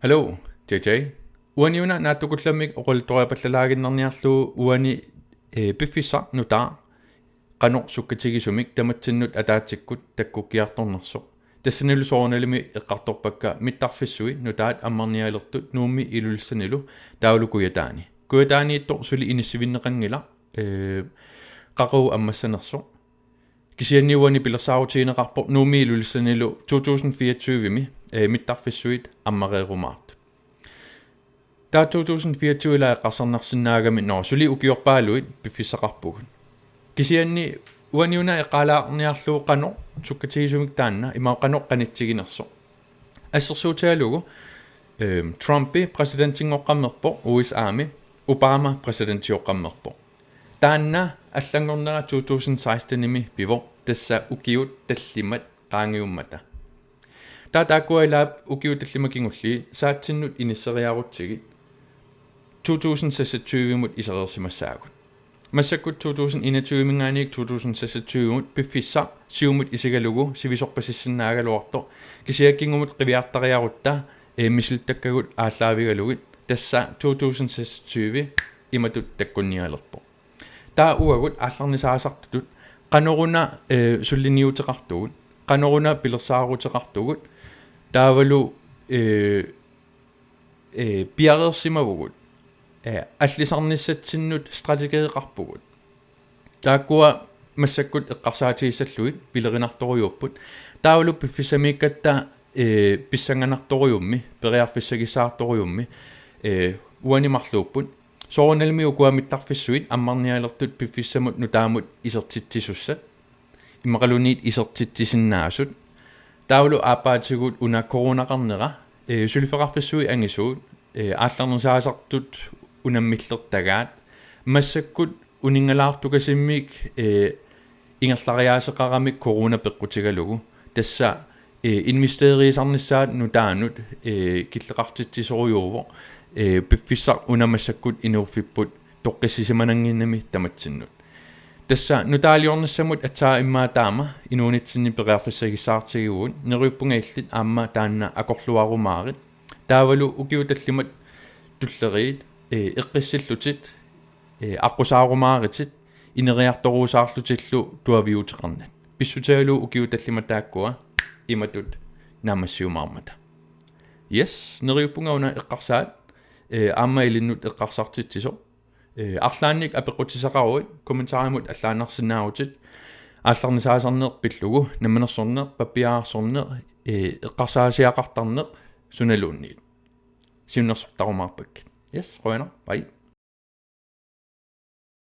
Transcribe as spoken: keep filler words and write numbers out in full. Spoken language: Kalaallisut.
Hallo, J J. Uaniuna naatsukullammik oqaluttuariapallalaaginnarniarlugu uani, eh, piffissaq nutaaq qanoq sukkatigisumik tamatsinnut ataatsikkut takkukkiartornersoq. Tassanilu soorunalimi eqqartorpakka mittarfissuit nutaat ammarnialertut Nuummi Ilulissanilu taavalu Kujataani. Kujataaniittoq suli inissivinneqanngilaq, eh, qaqugu ammassanersoq. Kisianni uani pilersaarutigineqarpoq Nuummi Ilulissanilu to tusind fireogtyve-mi, eh, mittarfissuit ammareerumaartut. Taava to tusind fireogtyve-ila eqqarsarnarsinnaagami, nå, suli ukiorpaaluit piffissaqarpugut. Kisianni uaniuna eqqaalaarniarlugu qanoq sukkatigisumik taanna, imaluunniit qanoq qanitsiginersoq. Assersuutigalugu, ehm, Trumpi præsidentinngoqqammerpoq U S A-mi, Obama præsidentioqqammerpoq. Taanna allanngornera to tusind seksten-imi pivoq, tassa ukiut tallimat qaangiummata. Taava taakkua ilaat ukiut tallimat kingulliit saatsinnut inisseriarutsigit to tusind seksogtyve-mut isereersimassaagut. Massakkut to tusind enogtyve-minngaanniit to tusind seksogtyve-mut piffissaq siumut isigalugu sivisorpasissinnaagaluartoq, kisianni kingumut qiviartariarutta, eh, misilittakkavut aallaavigalugit, tassa to tusind seksogtyve imatut takkunnialerpoq. Taava uagut aallarnisaasartutut qanoruna, eh, suliniuteqartugut, qanoruna pilersaaruteqartugut, taavalu, eh, eh, piareersimavugut, eh, allisarnissatsinnut strategeeqarpugut. Taakkua massakkut eqqarsaatigissallugit pilerinartorujuupput. Taavalu piffissamiikkatta, eh, pissanganartorujummi, periarfissagissaartorujummi, eh, uani marluupput. Soorunalimi ukua mittarfissuit ammarnialertut piffissamut nutaamut isertitsisussat, immaqaluunniit isertitsisinnaasut. Taavalu aappaatigut una coronaqarnera, eh, suliffeqarfissuit angisuut, eh, aallarnisaasartut unammillertagaat. Massakkut uninngalaartukasimmik, eh, ingerlariaaseqaramik corona peqqutigalugu. Tassa, eh, investeriisarnissaat nutaanut, eh, killeqartitsisorujuuvoq, eh, piffissaq una massakkut inuuffipput toqqissisimananngimmat tamatsinnut. Tassa nutaaliornissamut aatsaat immaqa taama inuunitsinni periarfissagissaartigivugut, neriuppunga illit aamma taanna akorluarumaarit. Taavalu ukiut tallimat tulleriit, eh, eqqissillutit, eh, aqqusaarumaaritit, ineriartoruusaarlutillu tuaviuuteqarnat. Pissutigalugu ukiut tallimat taakkua imatut naammassiumaarmata. Yes, neriuppunga una eqqarsaat, eh, aamma ilinnut eqqarsartitsisoq. Eh, arlaannik apeqqutissaqaruit, kommentarimut allaannarsinnaavutit, aallarnisaasarneq pillugu, namminersorneq, pappiararsorneq, eh, eqqarsaasiaqartarneq, sunaluunniit. Siunnersortarumaarpakkit. Yes, qujanaq. Bye.